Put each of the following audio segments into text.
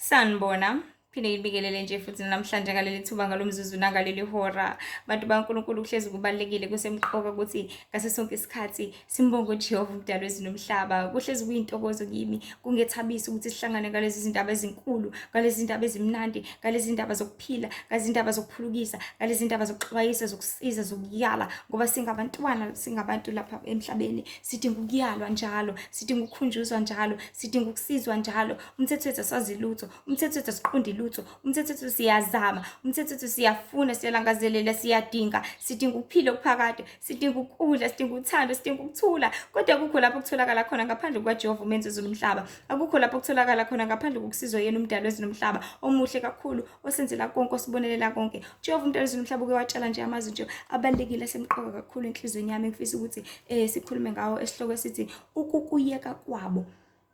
Sanibona. Phinde ngibingelele nje futhi namhlanje ngaleli thuba, ngalo mzuzu nangaleli hora. Bantu baNkulunkulu, kuhlezi kubalulekile, kusemqoka ukuthi ngaso sonke isikhathi simbonge uJehova umdali wezulu nomhlaba. Kuhlezi kuyintokozo kimi, kungethabisa ukuthi sihlangane ngalezi zindaba ezinkulu, ngalezi zindaba ezimnandi, ngalezi zindaba zokuphila, ngalezi zindaba zokuphulukisa, ngalezi zindaba zokuxwayisa, zokusiza, zokuyala, ngoba singabantwana, singabantu lapha emhlabeni, sidinga ukuyalwa njalo, sidinga ukukhunjuzwa njalo, sidinga ukusizwa njalo. Umthetho wethu asazi lutho, umthetho wethu asiqondi lutho, umthetho wethu siyazama, umthetho wethu siyafuna, siyalangazelela, siyadinga, sidinga ukuphila okuphakade, sidinga ukudla, sidinga uthando, sidinga ukuthula. Kodwa akukho lapho kutholakala khona ngaphandle kukaJehova umenzi wezulu nomhlaba. Akukho lapho kutholakala khona ngaphandle kokusizwa yena umdali wezulu nomhlaba, omuhle kakhulu, osenzela konke, osibonelela konke. Jehova umdali wezulu nomhlaba uke watshala nje amazwi nje abalulekile asemqoka kakhulu enhliziyweni yami, engifisa ukuthi sikhulume ngawo, esihloko esithi ukukuyeka kwabo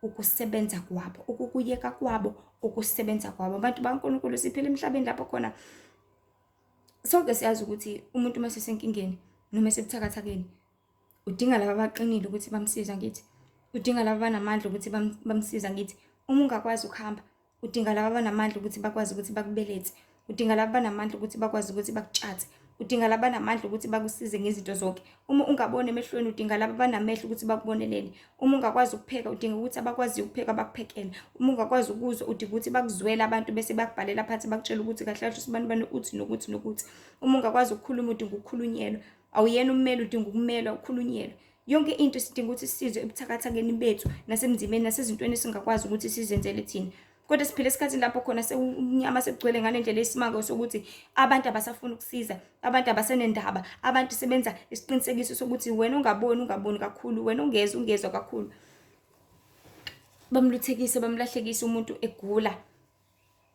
ukusebenza kwabo, ukukuyeka kwabo ukusebenza kwabo. Abantu baNkulunkulu, siphila emhlabeni lapho khona sonke siyazi ukuthi umuntu uma esesenkingeni noma esebuthakathakeni udinga laba abaqinile ukuthi bamsize, ngithi udinga laba abanamandla ukuthi bamsize. Ngithi uma ungakwazi ukuhamba, udinga laba abanamandla ukuthi bakwazi ukuthi bakubelethe, udinga laba abanamandla ukuthi bakwazi ukuthi bakutshathe, udinga laba abanamandla ukuthi bakusize ngezinto zonke. Uma ungaboni emehlweni, udinga laba abanamehlo ukuthi bakubonelele. Uma ungakwazi ukupheka, udinga ukuthi abakwaziyo ukupheka bakuphekele. Uma ungakwazi ukuzwa, udinga ukuthi bakuzwele abantu bese bakubhalela phansi, bakutshela ukuthi kahle kahle usibani bani uthi nokuthi nokuthi. Uma ungakwazi ukukhuluma, udinga ukukhulunyelwa. Awuyena ummeli, udinga ukumelwa, ukhulunyelwe. Yonke into sidinga ukuthi sisizwe ebuthakathakeni bethu nasemzimeni nasezintweni esingakwazi ukuthi sizenzele thina. Kodwa siphila esikhathini lapho khona sekumnyama, sekugcwele ngale ndlela eyisimanga sokuthi abantu abasafuni ukusiza, abantu abasenendaba, abantu sebenza isiqinisekiso sokuthi wena ungaboni, ungaboni kakhulu, wena ungezwa, ungezwa kakhulu. Bamluthekise, bamlahlekise umuntu egula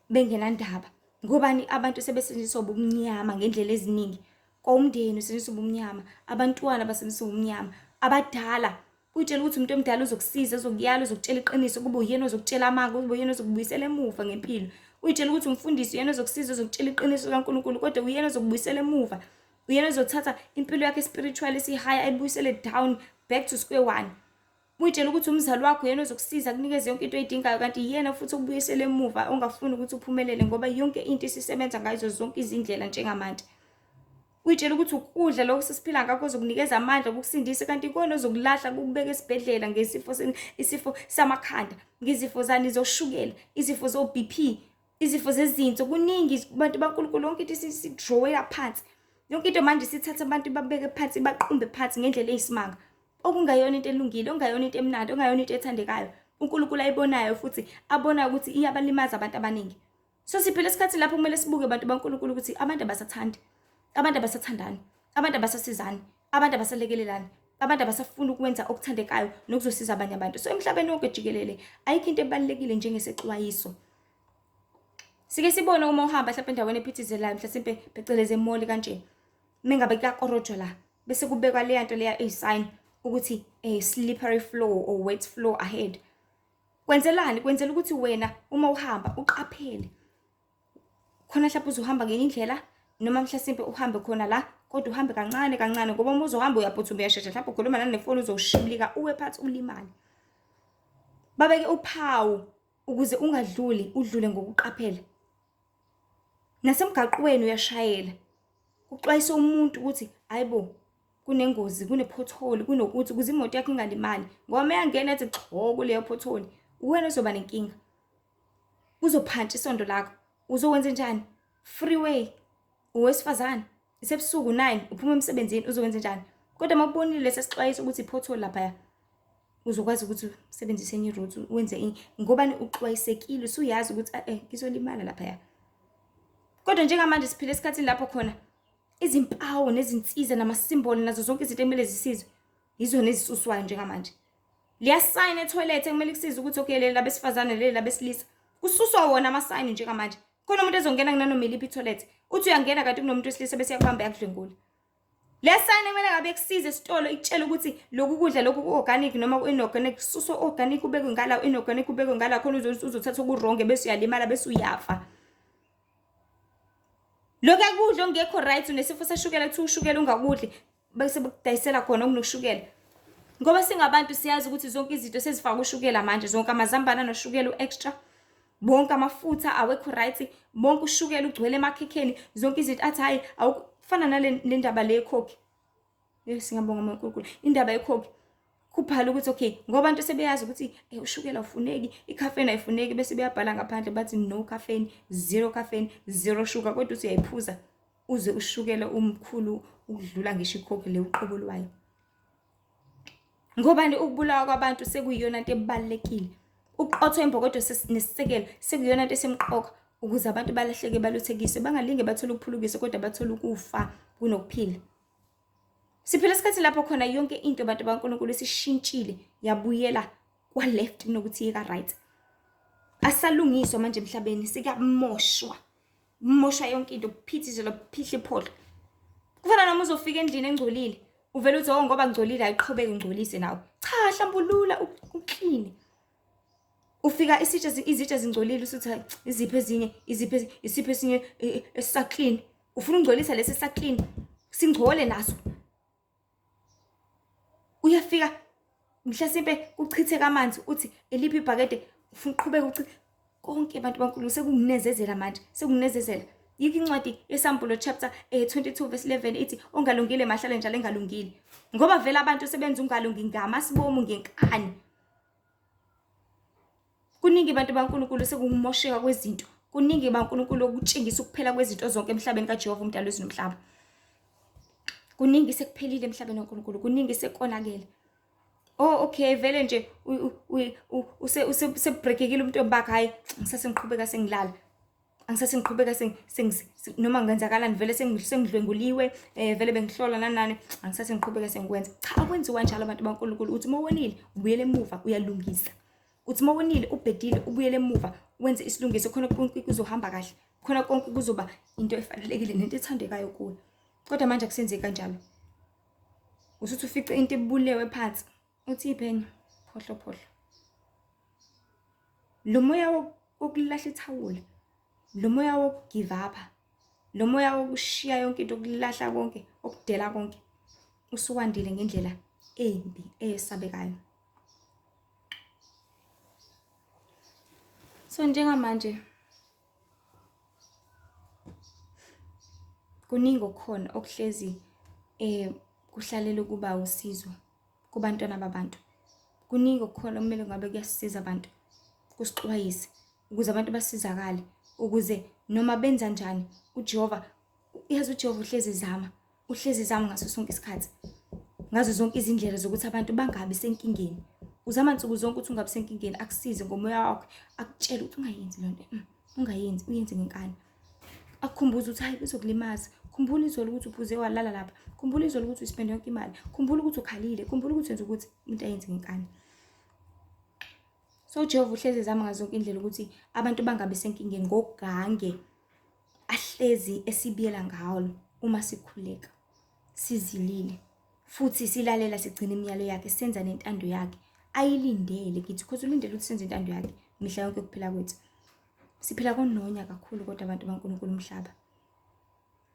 bengenandaba. Ngobani? Abantu sebesebenzisa ubumnyama ngendlela eziningi. Kwawumndeni usebenzisa ubumnyama, abantwana basebenzisa ubumnyama, abadala uyitshela ukuthi umuntu omdala uzokusiza, uzokuyala, uzokutshela iqiniso, kube uyena ozokutshela amanga, kube uyena ozokubuyisela emuva ngempilo. Uyitshela ukuthi umfundisi uyena ozokusiza, uzokutshela iqiniso kaNkulunkulu, kodwa uyena ozokubuyisela emuva, uyena ozothatha impilo yakhe spiritual esihigh ayibuyisele down, back to square one. Uyitshela ukuthi umzali wakho uyena ozokusiza, akunikeze yonke into oyidingayo, kanti yena futhi okubuyisela emuva, ongafuni ukuthi uphumelele, ngoba yonke into isisebenza ngazo zonke izindlela njengamanje. Uyitshela ukuthi ukudla lokho sesiphila ngakho ozokunikeza amandla okukusindisa, kanti ikona ozokulahla, kukubeka esibhedlela ngesifo, isifo samakhanda, ngezifo zani zoshukela, izifo zo-BP, izifo zezinso, kuningi bantu baNkulunkulu. Yonke into isidrowela phansi, yonke into manje sithatha abantu babeke phansi, baqumbe phansi ngendlela eyisimanga, okungayona into elungile, okungayona into emnandi, okungayona into ethandekayo uNkulunkulu ayibonayo futhi abona ukuthi iyabalimaza abantu abaningi. So siphila esikhathini lapho kumele sibuke, abantu baNkulunkulu, ukuthi abantu abasathandi, abantu abasathandani, abantu abasasizani, abantu abasalekelelani, abantu abasafuni ukwenza okuthandekayo nokuzosiza abanye abantu. So emhlabeni wonke jikelele ayikho into ebalulekile njengesexwayiso. Sike sibone uma uhamba mhlawumbe endaweni ephithizelayo, mhlasimpe phecelezi e-mall kanje, mengabe kuyakorojwa la, bese kubekwa leya nto leya eyi-sign ukuthi slippery floor or wet floor ahead. Kwenzelani? Kwenzela ukuthi wena uma uhamba uqaphele khona, mhlawumbe uzohamba ngenye indlela noma mhlasimpe uhambe khona la, kodwa uhambe kancane kancane, ngoba uma uzohamba uyaphuthuma, uyashesha, mhlawumbe ukhuluma nanefoni, uzoshibilika uwe phansi ulimale. Babeke uphawu ukuze ungadluli, udlule ngokuqaphela. Nasemgaqweni uyashayela, kuxwayisa umuntu ukuthi hayibo, kunengozi, kune-pothole, kunokuthi, ukuze imoto yakho ingalimali, ngoba uma yangena ethi xho kuleyo pothole, uwena ozoba nenkinga, kuzophantsha isondo lakho. Uzowenza njani? Freeway, owesifazane, isebusuku 9, uphuma emsebenzini, uzowenza njani? Kodwa uma ubonile lesi sixwayiso ukuthi i-pothole laphaya, uzokwazi ukuthi usebenzise enye i-route, wenze, ngoba uxwayisekile, usuyazi ukuthi ngizolimala laphaya. Kodwa njengamanje siphila esikhathini lapho khona izimpawu nezinsiza namasimboli nazo zonke izinto ekumele zisizwe yizona ezisuswayo njengamanje. Liya-sign ethoyilethe ekumele kusize ukuthi okay, leli labesifazane, leli labesilisa, kususwa wona ama-sign njengamanje. Khona umuntu ezongena kunanoma iliphi ithoyilethe, uthi uyangena kanti kunomuntu wesilisa, bese yakubamba, yakudlwengula. Le sign ekumele ngabe kusize esitolo ikutshela ukuthi lokhu kudla lokhu ku-organic noma ku-inorganic, kususwa organic ubekwe ngala, inorganic ubekwe ngala, khona uzothatha oku-wrong bese uyalimala, bese uyafa. Lokhu akudla okungekho right, unesifo sashukela, kuthiwa ushukela ungakudli, bese bekudayisela khona okunoshukela. Ngoba singabantu siyazi ukuthi zonke izinto sezifaka ushukela manje, zonke amazambane anoshukela u-extra. Bonke amafutha awekho right, bonke ushukela ugcwele emakhekheni, zonke izinto athi hayi awufana nale ndaba le yekhokhi. Yes, ngiyabonga uNkulunkulu. Indaba yekhokhi kubhala ukuthi okay ngoba abantu sebeyazi ukuthi ushukela awufuneki, i-caffeine ayifuneki, bese beyabhala ngaphandle bathi no caffeine, zero caffeine, zero sugar, kodwa uthi uyayiphuza uze ushukela umkhulu ukudlula ngisho ikhokhi le uqobo lwayo. Ngobani ukubulawa kwabantu sekuyiyona nto ebalulekile. Uqotho imbokodo nesisekelo sekuyiyona nto esemqoka ukuze abantu balahleke baluthekiswe, bangalinge bathole ukuphulukiswa kodwa bathole ukufa kunokuphila. Siphila isikhathi lapho khona yonke into abantu baNkulunkulu isishintshile yabuyela kwa-left kunokuthi iye ka-right. Asalungiswa manje emhlabeni, sikamoshwa. Moshwa yonke into, kuphithizela kuphihla iphohlo. Kufana noma uzofika endlini engcolile, uvele uthi oh ngoba ngcolile ayiqhubeke ngcolise nawe. Cha, hlambulula ukline. Ufika isitsha izitsha zingcolile usuthi iziphi ezinye, iziphi isiphi esinye esisaclean. Ufuna ungcolisa lesi esisaclean, singcole naso. Uyafika mhlasimpe kuchitheka amanzi uthi eliphi ibhakede ufuna uqhubeka uchithe konke abantu baNkulunkulu sekunginezezela manje sekunginezezela. Yikho incwadi yeSambulo chapter 22 verse 11 ithi ongalungile mahlale njalo engalungile, ngoba vele abantu sebenza ungalungi ngamasibomu ngenkani. Kuningi abantu baNkulunkulu sekumosheka kwezinto, kuningi baNkulunkulu okutshengisa ukuphela kwezinto zonke emhlabeni kaJehova umdali wezulu nomhlaba. Kuningi sekuphelile emhlabeni kaNkulunkulu, kuningi sekonakele. Oh okay vele nje usebreakekile umuntu bakhe, hayi ngisase ngiqhubeka sengilala. Angisase ngiqhubeka noma ngenzakalani vele sengidlwenguliwe, vele bengihlola nani nani, angisase ngiqhubeka sengikwenza. Cha, akwenziwa njalo abantu baNkulunkulu. Uthi uma wonile ubuyele emuva uyalungisa. Uthi uma wonile ubhedile ubuyele emuva wenze isilungiso, khona konke kuzohamba kahle, khona konke kuzoba into efanelekile nento ethandekayo kuwe. Kodwa manje akusenzeki kanjalo. Usuthi ufice into ebulewe phansi, uthi iphenyo phohlo phohlo. Lo moya wokulahla ithawula, lo moya wokugive up, lo moya wokushiya yonke into, ukulahla konke, okudela konke, usuwandile ngendlela embi eyesabekayo. So njengamanje kuningi okukhona okuhlezi kuhlalela ukuba usizo kubantwana babantu. Kuningi okukhona okumele ngabe kuyasisiza abantu, kusixwayise ukuze abantu basizakale, ukuze noma benza njani uJehova, yazi uJehova uhlezi ezama, uhlezi ezama ngaso sonke isikhathi, ngazo zonke izindlela zokuthi abantu bangabi senkingeni. Uzama nsuku zonke ukuthi ungabi senkingeni, akusize ngomoya wakhe, akutshele ukuthi ungayenzi lento, ungayenzi, uyenze ngenkani. Akukhumbuze ukuthi hayi kuzokulimaza. Khumbula izolo ukuthi uphuze walala lapha. Khumbula izolo ukuthi uspende yonke imali. Khumbula ukuthi ukhalile. Khumbula ukuthi wenza ukuthi umuntu ayenze ngenkani. So uJehova uhlezi ezama ngazo zonke indlela ukuthi abantu bangabi senkingeni ngogange ahlezi esibiyela ngawo uma sikhuleka sizilile futhi silalela sigcina imiyalo yakhe senza nentando yakhe ayilindele kithi, because ulindele ukuthi senze intando yakhe mihla yonke ukuphila kwethu. Siphila kononya kakhulu kodwa abantu baNkulunkulu umhlaba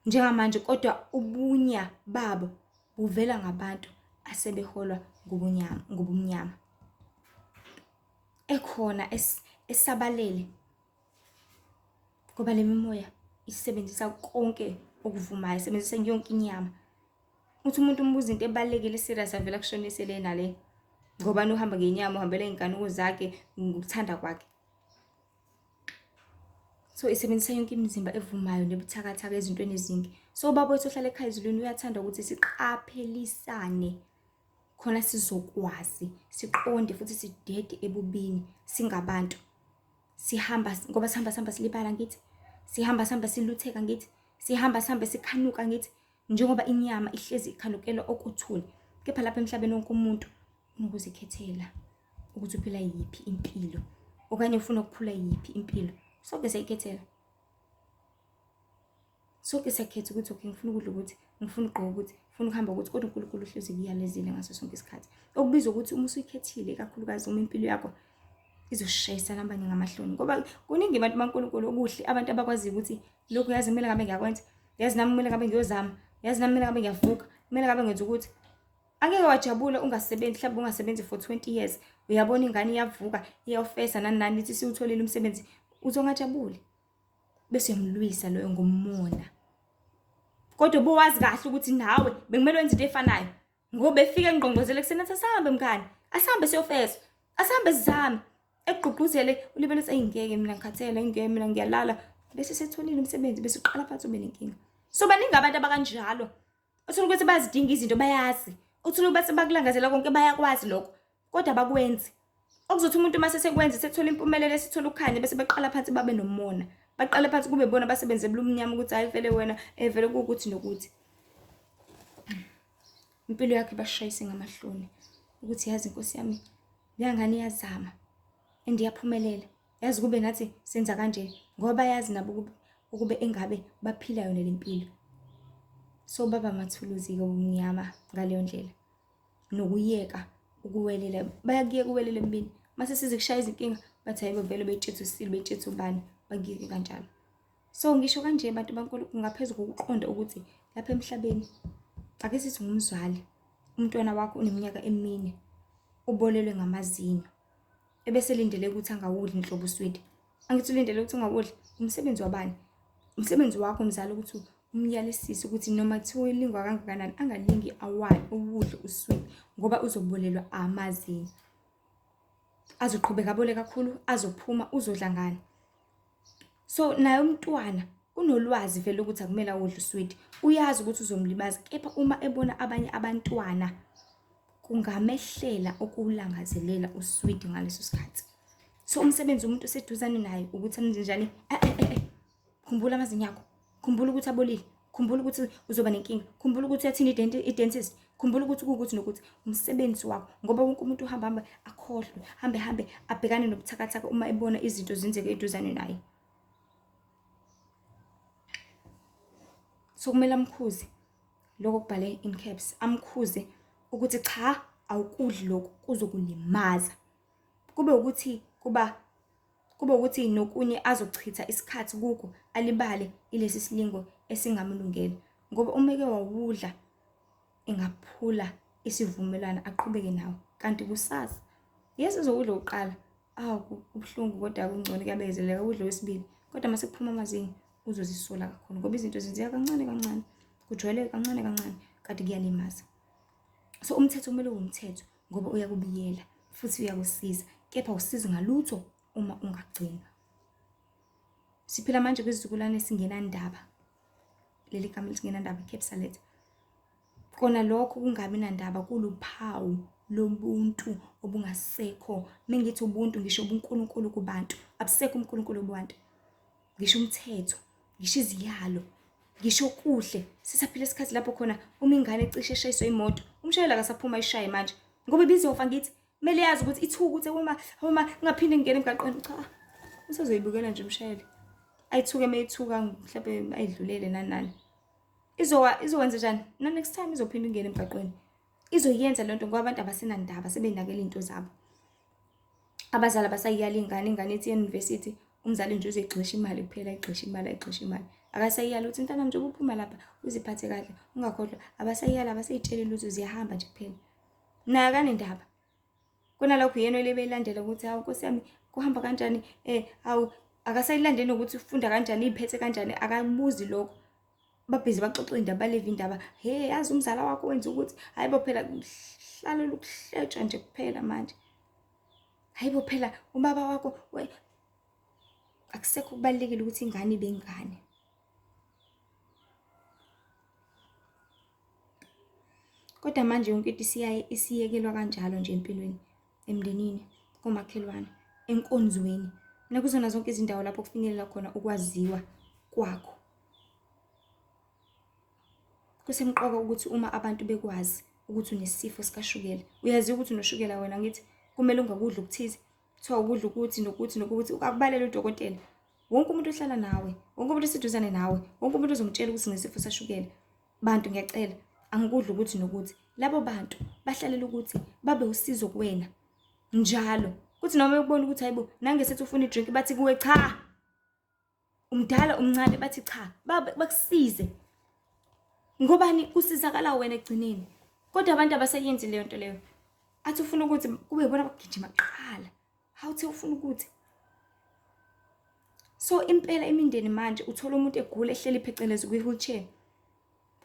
njengamanje, kodwa ubunya babo buvela ngabantu asebeholwa ngubunyama, ngobumnyama ekhona esabalele, ngoba le mimoya isebenzisa konke okuvumayo, isebenzisa yonke inyama. Uthi umuntu umbuza into ebalulekile serious avela kushonise le nale, ngoba uhamba ngenyama, uhambela iy'nkanuko zakhe ngokuthanda kwakhe. So isebenzisa yonke imizimba evumayo nebuthakathaka ezintweni ezingi. So ubaba wethu ohlala ekhaya ezulwini uyathanda ukuthi siqaphelisane khona sizokwazi siqonde futhi sidede ebubini singabantu. Sihamba ngoba sihamba sihamba silibala ngithi, sihamba sihamba silutheka ngithi, sihamba sihambe sikhanuka ngithi, njengoba inyama ihlezi ikhanukela okuthule. Kepha lapha emhlabeni wonke umuntu unokuzikhethela ukuthi uphila yiphi impilo okanye ufuna ukuphula yiphi impilo. Sonke siyayikhethela, sonke siyakhetha ukuthi okay ngifuna ukudla ukuthi, ngifuna ukugqoka ukuthi, ngifuna ukuhamba ukuthi, kodwa uNkulunkulu uhlezi kuyalezile ngaso sonke isikhathi. Okubizwa ukuthi uma usuyikhethile, ikakhulukazi uma impilo yakho izoshayisana abanye ngamahloni, ngoba kuningi abantu baNkulunkulu okuhle, abantu abakwaziyo ukuthi lokhu yazi kumele ngabe ngiyakwenza, yazi nami kumele ngabe ngiyozama, yazi nami kumele ngabe ngiyavuka, kumele ngabe ngenza ukuthi. Angeke wajabula ungasebenzi, mhlawumbe ungasebenzi for 20 years, uyabona ingane iyavuka iyawufesa nani nani, ithi siwutholile umsebenzi, Uzongajabuli. Bese uyamlwisa loyo ngomona. Kodwa ubuwazi kahle ukuthi nawe bekumele wenze into efanayo. Ngoba efika engqongqozele ekuseni athi asambe mngani, asambe siyofesa, asambe sizame. Ekugqugquzele ulibele uthi ngeke mina ngikhathele, ngeke mina ngiyalala. Bese setholile umsebenzi bese uqala phansi ube nenkinga. So baningi abantu abakanjalo. Uthola ukuthi bayazidinga izinto bayazi. Uthola ukuthi bakulangazela konke bayakwazi lokho. Kodwa abakwenzi. Okuzothi umuntu uma sesekwenza sethola impumelelo esithola ukukhanya bese beqala phansi babe nomona. Baqale phansi kube bona basebenze bulumnyama ukuthi hayi vele wena eh vele kuwukuthi nokuthi. Impilo yakhe ibashayise ngamahloni ukuthi yazi inkosi yami leya ngane iyazama and iyaphumelela. Yazi kube ngathi senza kanje ngoba bayazi nabo ukube engabe baphila yona le mpilo. So baba mathuluzi-ke ubumnyama ngaleyo ndlela. Nokuyeka ukuwelela, bayakuyeka ukuwelela emibini. Mase size kushaya izinkinga bathi hayibo vele betshetha usile betshetha ubani bakuyeke kanjalo. So ngisho kanje bantu baNkulunkulu ngaphezu kokuqonda ukuthi lapha emhlabeni ake sithi ngumzali umntwana wakho uneminyaka emine ubolelwe ngamazinyo ebeselindele ukuthi angawudli nhlobo uswidi. Angithi ulindele ukuthi ungawudli, umsebenzi wabani? Umsebenzi wakho mzali ukuthi umyalisise ukuthi noma kuthiwa ulingwa kangakanani angalingi awali uwudle uswidi ngoba uzobolelwa amazinyo. Azoqhubeka abole kakhulu, azophuma, uzodla ngani? So naye umntwana unolwazi vele ukuthi akumele awudle uswidi. Uyazi ukuthi uzomlimaza kepha uma ebona abanye abantwana kungamehlela ukuwulangazelela uswidi ngaleso sikhathi. So umsebenzi womuntu oseduzane naye ukuthi amenze njani? Eh eh eh, eh. Khumbula amazinyo akho. Khumbula ukuthi abolile. Khumbula ukuthi uzoba nenkinga. Khumbula ukuthi uyathini i-dentist. Khumbula ukuthi kuwukuthi nokuthi umsebenzi wakho ngoba wonke umuntu uhamba hambe akhohlwe, hambe hambe abhekane nobuthakathaka uma ebona izinto zenzeka eduzane naye. So kumele amkhuze lokho kubhale in caps, amkhuze ukuthi cha awukudli lokhu kuzokulimaza. Kube ukuthi kuba kube ukuthi nokunye azochitha isikhathi kukho alibale ilesi silingo esingamlungele ngoba uma eke wawudla engaphula isivumelwano aqhubeke nawo kanti kusasa yes uzokudla okokuqala awu kubuhlungu kodwa kungcono kuyabekezeleka udle wesibili kodwa uma sekuphuma amazinyo uzozisola kakhulu ngoba izinto zenzeka kancane kancane kujwayeleke kancane kancane kanti kuyalimaza. So umthetho kumele ube umthetho ngoba uyakubiyela futhi uyakusiza kepha awusizi ngalutho uma ungagcinwa. Siphila manje kwisizukulwane esingenandaba. Leli gama elithi ngenandaba capital letter. Kona lokho kungabi nandaba kuluphawu lobuntu obungasekho. Mengithi ubuntu ngisho ubuNkulunkulu kubantu. Abusekho ubuNkulunkulu kubantu. Ngisho umthetho, ngisho iziyalo, ngisho okuhle. Sisaphila isikhathi lapho khona uma ingane ecishe eshayiswe imoto, umshayeli akasaphuma ayishaye manje. Ngoba ibizofa ngithi kumele yazi ukuthi ithuka ukuthi uma uma ngingaphinde ngingene emgaqweni cha. Usezoyibukela nje umshayeli. Ayithuke meyithuka mhlawumbe ayidlulele nani nani. Izowa izokwenza njani? Na next time izophinda ingene emgaqweni. Izoyenza lento ngoba abantu abasenandaba sebenakela izinto zabo. Abazali abasayiyali ingane, ingane ithi e-university umzali nje uzoyigxisha imali kuphela, ayigxishe imali, ayigxishe imali. Akasayiyali ukuthi mntanami njengoba uphuma lapha uziphathe kahle, ungakhohlwa. Abasayiyali, abasayitsheli lutho, ziyahamba nje kuphela. Naye akanendaba. Kunalokho uyena olebeyilandela ukuthi hawu nkosi yami kuhamba kanjani eh hawu akasayilandeli nokuthi ufunda kanjani iy'phethe kanjani akabuzi lokho. Babhizi baxoxa indaba baleva indaba he yazi umzala wakho wenza ukuthi hayi bo phela kuhlalela ukuhletshwa nje kuphela manje. Hayi bo phela ubaba wakho akusekho kubalulekile ukuthi ingane ibe ingane. Kodwa manje yonke into isiyaye isiyekelwa kanjalo nje empilweni, emndenini, komakhelwane, enkonzweni nakuzona zonke izindawo lapho kufinyelela khona ukwaziwa kwakho. Kusemqoka ukuthi uma abantu bekwazi ukuthi unesifo sikashukela, uyaziwa ukuthi unoshukela wena angithi kumele ungakudli okuthize, kuthiwa ukudla ukuthi nokuthi nokuthi akubalele udokotela. Wonke umuntu ohlala nawe, wonke umuntu oseduzane nawe, wonke umuntu ozomtshela ukuthi nginesifo sashukela. Bantu ngiyacela angikudli ukuthi nokuthi. Labo bantu bahlalela ukuthi babe usizo kuwena njalo. Kuthi noma bekubona ukuthi hayibo nangesethi ufuna i-drink bathi kuwe cha. Umdala umncane bathi cha, bakusize. Ngobani kusizakala wena ekugcineni. Kodwa abantu abaseyenzi leyo nto leyo. Athi ufuna ukuthi kube yibona abagijima kuqala. Hawu uthe ufuna ukuthi. So impela imindeni manje uthola umuntu egula ehleli phecelezi kwi-wheelchair.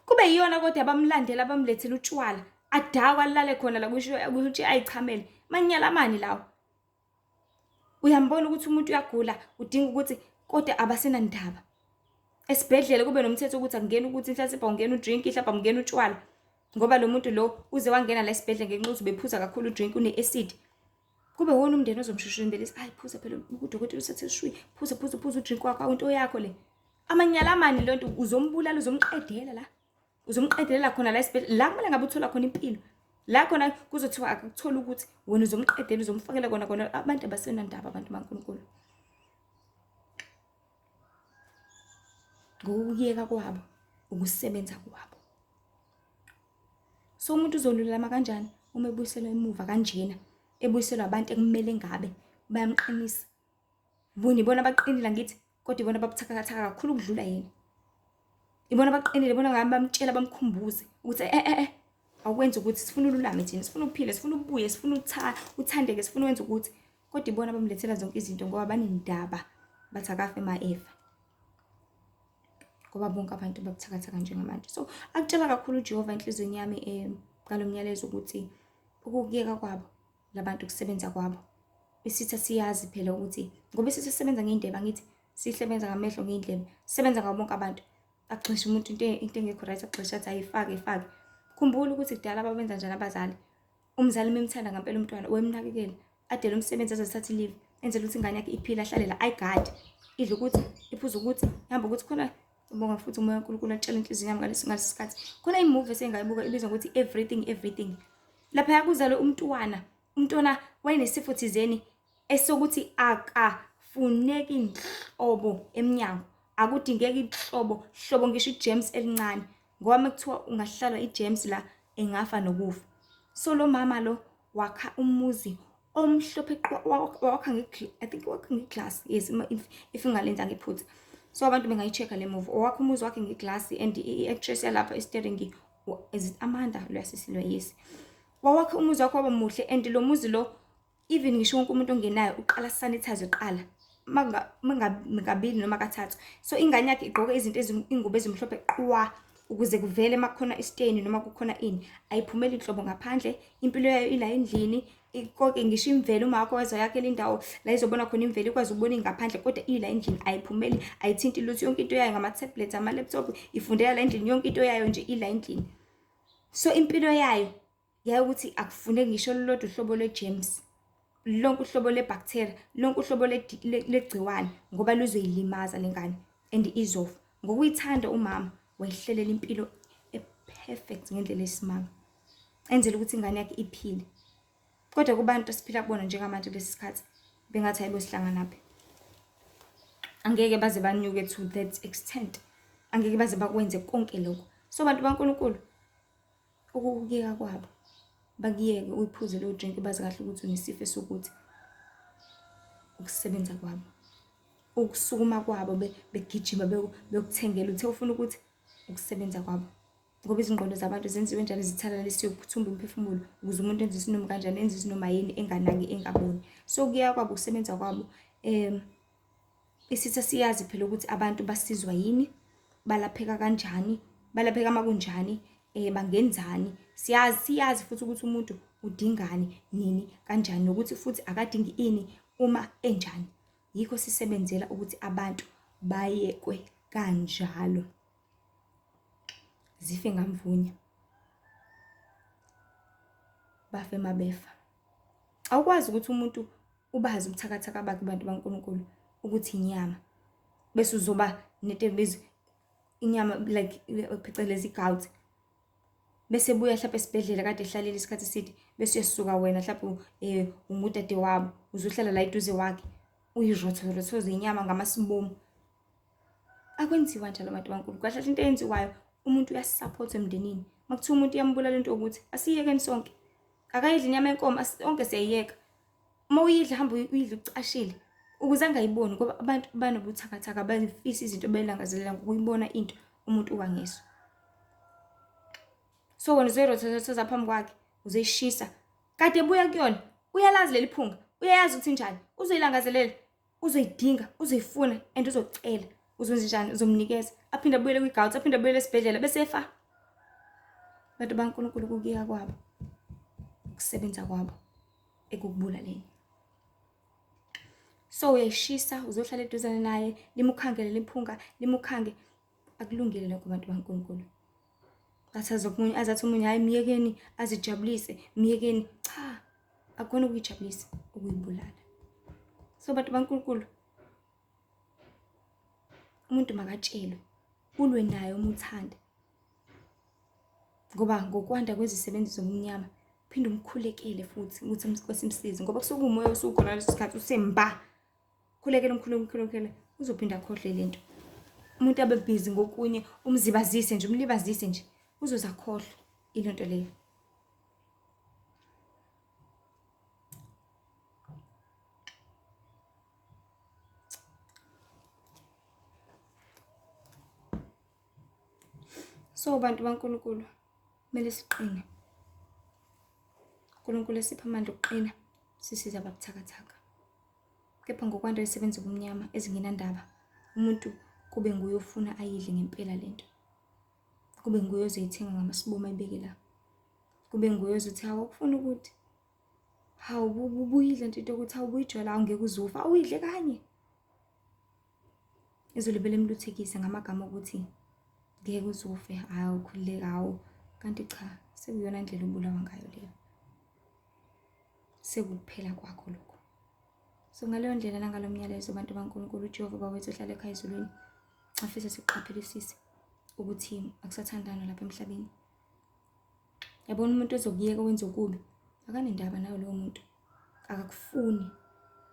Kube yiyona kodwa abamlandela bamlethela utshwala adakwa alale khona la kwi-wheelchair ayichamele. Manyala mani lawo? Uyambona ukuthi umuntu uyagula udinga ukuthi kodwa abasenandaba. Esibhedlela kube nomthetho ukuthi akungeni ukuthi mhlawumbe awungena udrink mhlawumbe awungena utshwala ngoba lo muntu lo uze wangena la esibhedlela ngenxa yokuthi ubephuza kakhulu udrink une-acid. Kube wona umndeni ozomshushumbelisa, ayi phuza phela udokotela usethe shwi, phuza phuza phuza udrink wakho awunto yakho le. Amanyala amani lento uzombulala uzomqedela la. Uzomqedelela khona la esibhedlela la kumele ngabe uthola khona impilo. La khona kuzothiwa akuthola ukuthi wena uzomqedela uzomfakela kona kona abantu abasenandaba abantu baNkulunkulu. Ngokuyeka kwabo ukusebenza kwabo. So umuntu uzolulama kanjani uma ebuyiselwa emuva kanjena ebuyiselwa abantu ekumele ngabe bayamqinisa. Bona ibona abaqinile angithi kodwa ibona ababuthakathaka kakhulu ukudlula yena. Ibona abaqinile ibona ngabe bamtshela bamkhumbuze ukuthi eh eh eh awukwenzi ukuthi sifuna ululame thina sifuna ukuphila sifuna ubuye sifuna uthandeke sifuna wenza ukuthi kodwa ibona bamlethela zonke izinto ngoba banendaba bathi akafe ma efa ngoba bonke abantu babuthakathaka njengamanje. So akutshela kakhulu uJehova enhliziyweni yami ngalo myalezo ukuthi ukukuyeka kwabo labantu ukusebenza kwabo. Isitha siyazi phela ukuthi ngoba isitha sisebenza ngey'ndebe angithi sisebenza ngamehlo ngey'ndlebe sisebenza ngabo bonke abantu. Agxishe umuntu into engekho right agxishe athi ayifake ifake. Khumbula ukuthi kudala babenza njani abazali. Umzali uma emthanda ngampela umntwana wemnakekela adele umsebenzi aze athathe i-leave enzele ukuthi ingane yakhe iphile ahlale la ayigade idle ukuthi iphuze ukuthi ihambe ukuthi khona ubonga futhi umoya kaNkulunkulu atshela inhliziyo yami ngalesi ngalesi sikhathi khona imuvi esengayibuka ibizwa ngokuthi everything everything laphaya kuzalwe umntwana umntwana wayenesifo thizeni esokuthi akafuneki nhlobo emnyango akudingeki nhlobo hlobo ngisho ijames elincane ngoba uma kuthiwa ungahlalwa ijames la engafa nokufa so lo mama lo wakha umuzi omhlophe wakha nge I think wakha ngeglass yes if ingalenza ngephutha so abantu bengayi-check-a le movie owakha umuzi wakhe ngeglass and i-actress yalapha i-steering is it Amanda luyasisilwa yes wawakha umuzi wakhe waba muhle and lo muzi lo even ngisho wonke umuntu ongenayo uqala sanitize uqala mangabili noma kathathu so ingane yakhe igqoke izinto ingubo ezimhlophe qwa ukuze kuvele makukhona isiteni noma kukhona ini ayiphumeli inhlobo ngaphandle impilo yayo ila endlini konke ngisho imvelo uma wakho weza yakhe indawo la izobona khona imvelo ikwazi ukubona ingaphandle kodwa ila endlini ayiphumeli ayithinti lutho yonke into yayo ngama-tablet ama-laptop ifundela la endlini yonke into yayo nje ila endlini so impilo yayo yayukuthi akufuneki ngisho olulodwa uhlobo lwe-germs lonke uhlobo lwe-bacteria lonke uhlobo legciwane ngoba luzoyilimaza le ngane and izofa ngokuyithanda umama wayihlelela impilo e-perfect ngendlela esimanga enzela ukuthi ingane yakhe iphile kodwa kubantu esiphila kubona njengamanje kulesi sikhathi bengathi hayibo sihlanganaphi angeke baze banyuke to that extent angeke baze bakwenze konke lokho so bantu baNkulunkulu ukukuyeka kwabo bakuyeke uyiphuze leyo drink bazi kahle ukuthi unesifo esokuthi ukusebenza kwabo ukusukuma kwabo begijima bekuthengela uthe ufuna ukuthi ukusebenza kwabo ngoba izingqondo zabantu zenziwe njalo zithalalisiwe kuthumba umphefumulo ukuze umuntu enze isinoma kanjani enze isinoma yini enganaki engaboni so kuya kwabo ukusebenza kwabo um Isitha siyazi phela ukuthi abantu basizwa yini, balapheka kanjani, balapheka uma kunjani, bangenzani. Siyazi siyazi futhi ukuthi umuntu udingani, nini, kanjani, nokuthi futhi akadingi ini uma enjani. Yikho sisebenzela ukuthi abantu bayekwe kanjalo. Zife ngamvunya. Bafe mabefa. Awukwazi ukuthi umuntu ubazi ubuthakathaka bakhe bantu baNkulunkulu ukuthi inyama bese uzoba nento ebizwa inyama like phecelezi i-gout bese buya mhlawumbe esibhedlela kade ehlalile isikhathi eside bese uyasuka wena mhlawumbe um ungudade wabo uzohlala la eduze wakhe uyirothorothoze inyama ngamasibomu akwenziwa njalo abantu baNkulunkulu kahle kahle into eyenziwayo umuntu uyasapotha emndenini uma kuthiwa umuntu iyambulala into yokuthi asiyekeni sonke akayidli inyama yenkomo sonke siyayiyeka Uma uyidla hamba uyidle ucashile ukuze angayiboni ngoba abantu banobuthakathaka bafisa izinto belangazelela ngokuyibona into umuntu uwa ngeso. So wena uzoyirothathatha phambi kwakhe uzoyishisa kade ebuya kuyona uyalazi leli phunga uyayazi ukuthi njani uzoyilangazelela. Uzoyidinga, uzoyifuna and uzocela. Uzokwenza njani? Uzomnikeza. Aphinde abuyele kwi-gout, aphinde abuyele esibhedlela bese efa. Bantu baNkulunkulu ukukuyeka kwabo, ukusebenza kwabo ekukubulaleni. So uyayishisa, uzohlala eduzane naye, limukhangele limphunga, limukhange. Akulungile lokho bantu baNkulunkulu. Athi azomunye azathi omunye hayi myekeni azijabulise, myekeni. Cha, akukhona ukuyijabulisa, ukuyibulala. So bantu baNkulunkulu umuntu makatshelwe, ulwe naye uma uthanda. Ngoba ngokwanda kwezisebenzi zobumnyama phinde umkhulekele futhi ukuthi inkosi imsize ngoba kusuke umoya osukhona ngaleso sikhathi usemba. Khulekela umkhuleko umkhulekele uzophinda akhohlwe lento. Umuntu abe busy ngokunye umzibazise nje umlibazise nje uzoze akhohlwe ilento leyo. So bantu baNkulunkulu kumele siqine. uNkulunkulu esipha amandla okuqina sisiza ababuthakathaka. Kepha ngokwanda isebenza ubumnyama ezingenandaba umuntu kube nguye ofuna ayidle ngempela lento. Kube nguye ozoyithenga ngamasibomu ayibeke la. Kube nguye ozothi hawu ukufuna ukuthi hawu buyidle nje into yokuthi hawu buyijwayela awungeke uzufa awuyidle kanye. Izulu belimluthekisa ngamagama okuthi ngeke uze ufe, hhawu khululeka, hhawu. Kanti cha, sekuyiyona ndlela obulawa ngayo leyo. Sekuwukuphela kwakho lokho. So ngaleyo ndlela nangalo myalezo bantu baNkulunkulu uJehova Baba wethu ohlala ekhaya ezulwini afise siqaphelisise ukuthi akusathandana lapha emhlabeni. Yabona umuntu ozokuyeka wenza okubi akanendaba nawe lowo muntu akakufuni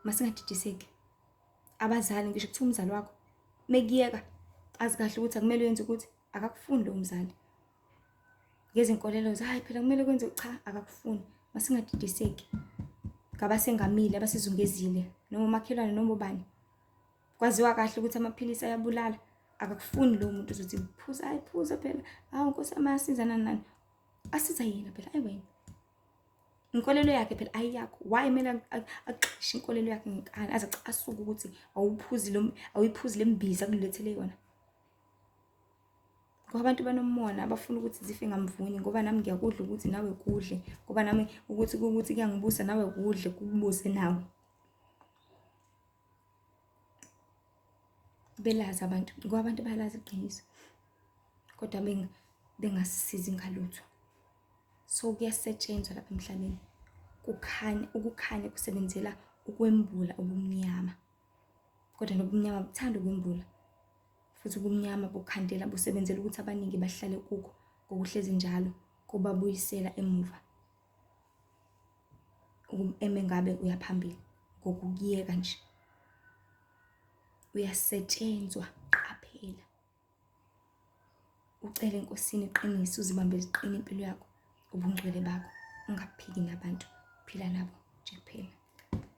masingadidiseki. Abazali ngisho kuthiwa umzali wakho mekuyeka azi kahle ukuthi akumele uyenze ukuthi akakufuni lowo mzali. Ngezinkolelo hayi phela kumele kwenze cha akakufuni masingadidiseki. Ngabasengamile abasizungezile noma umakhelwane noma ubani. Kwaziwa kahle ukuthi amaphilisi ayabulala akakufuni lowo muntu uzothi phuza hayi phuza phela hawu nkosi yami ayasiza nani nani. Asiza yena phela ayi wena. Inkolelo yakhe phela ayiyakho. Why kumele axishe inkolelo yakhe ngenkani aze acasuke ukuthi awuphuzi lo awuyiphuzi le mbiza akulethele yona. Ngoba abantu banomona abafuna ukuthi zife ngamvunye ngoba nami ngiyakudla ukuthi nawe kudle ngoba nami ukuthi ukuthi kuyangibusa nawe kudle kukubuse nawe. Belazi abantu ngoba abantu bayalazi iqiniso kodwa bengasisizi ngalutho. So kuyasetshenzwa lapha emhlabeni. Kukhanya ukukhanya kusebenzela ukwembula ubumnyama. Kodwa nobumnyama buthanda ukwembula. Futhi ubumnyama bukhandela busebenzela ukuthi abaningi bahlale kukho ngokuhlezi njalo kubabuyisela emuva. Eme ngabe uyaphambili ngokukuyeka nje. Uyasetshenzwa qaphela. Ucele eNkosini iqinise uzibambe ziqine impilo yakho, ubungcwele bakho, ungaphiki nabantu, phila nabo nje kuphela.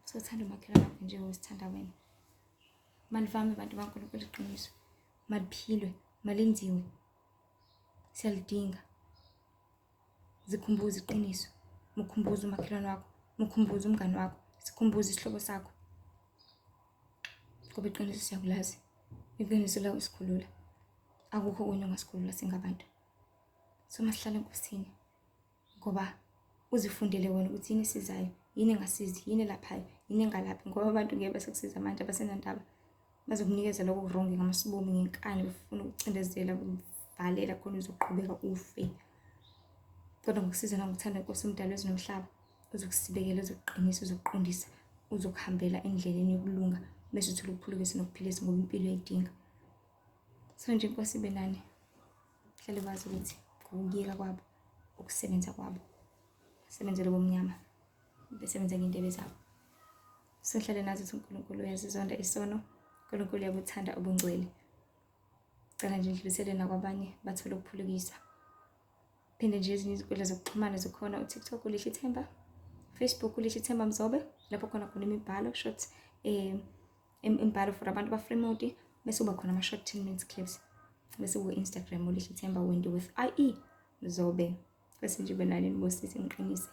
Sothanda umakhelwane wakho njengoba uzithanda wena. Malivame bantu baNkulunkulu iqiniso, maliphilwe, malenziwe. Siyalidinga. Zikhumbuze iqiniso, mukhumbuze umakhelwane wakho, mukhumbuze umngani wakho, sikhumbuze isihlobo sakho. Ngoba iqiniso siyakulazi. Iqiniso la usikhulula. Akukho okunye ongasikhulula singabantu. So masihlale eNkosini ngoba uzifundele wena ukuthi yini esizayo, yini engasizi, yini elaphayo, yini engalaphi ngoba abantu ngeke basekusiza manje abasenandaba. Bazokunikeza lokho wrong ngamasibomi ngenkani befuna ukucindezela ukuvalela khona uzoqhubeka ufe. Kodwa ngokusiza nangokuthanda inkosi umdali wezulu nomhlaba uzokusibekela uzokuqinisa uzokuqondisa uzokuhambela endleleni yokulunga bese uthola ukuphulukisa nokuphilisa ngoba impilo uyayidinga. So nje inkosi ibe nani. Hlale wazi ukuthi ngokuyeka kwabo ukusebenza kwabo sebenzele bomnyama besebenza ngey'ndebe zabo. Sohlale nazi ukuthi uNkulunkulu uyazizonda isono, uNkulunkulu uyabuthanda ubungcwele. Cela nje ndlulisele nakwabanye bathole ukuphulukiswa. Phinde nje ezinye izinkundla zokuxhumana zikhona uTikTok uLihle Themba, Facebook uLihle Themba Mzobe, lapho khona khona imibhalo short imibhalo for abantu ba-free bese kuba khona ama-short 10 minutes clips. Bese ku-Instagram uLihle Themba Wendy with IE Mzobe. Bese nje benani nibusise ngiqinise.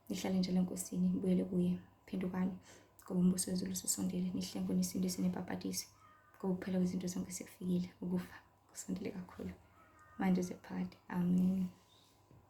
Nihlale njalo eNkosini, nibuyele kuye. Phendukani. Ngoba umbuso wezulu ususondele, nihlengwe nisindiswe nibhabhadiswe. Ngoba ukuphela kwezinto zonke sekufikile, ukufa kusondele kakhulu. Manje kuze kuphakade. Amen.